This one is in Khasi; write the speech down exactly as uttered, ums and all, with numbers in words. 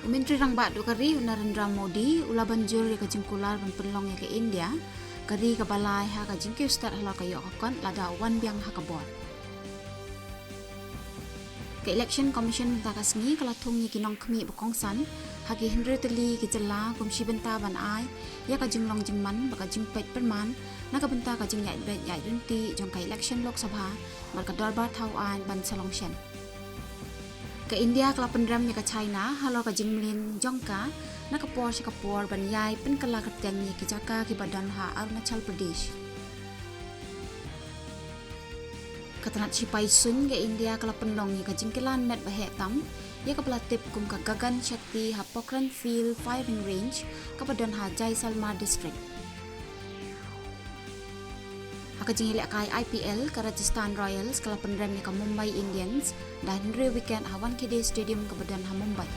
U Myntri Rangbah duh ka ri u Narendra Modi u la ban jur ïa ka jingkular ban pynlong ïa ka India ka ri kaba lai ha ka jingkiew stad halor ka ïoh ka kot lada u wan biang ha ka bor. Ka Election Commission mynta ka sngi ka la thung ïa ki nongkhmih ba kongsan ha ki hynriew tylli ki jylla kum shi bynta ban ai ïa ka jinglong jingman bad ka jingpeit pyrman na ka bynta ka jingïaid beit ïaid ryntih jong ka election Lok Sabha bad ka dorbar thaw aiñ ban sa long shen. Ka India ka la pynrem ïa ka China halor ka jingmlien jong ka na ka por sha ka por ban ïai pynkylla kyrteng ïa ki jaka kiba don ha Arunachal Pradesh. Ka tnat shipai suiñ ka India ka la pynlong ïa ka jingkylla met ba heh tam ïa kaba la tip kum ka Gagan Shakti ha Pokhran Field Firing Range kaba don ha Jaisalmer District. Ha ka jingïalehkai I P L, ka Rajasthan Royals ka la pynrem ïa ka Mumbai Indians da hynriew wicket ha Wankhede Stadium kaba don ha Mumbai.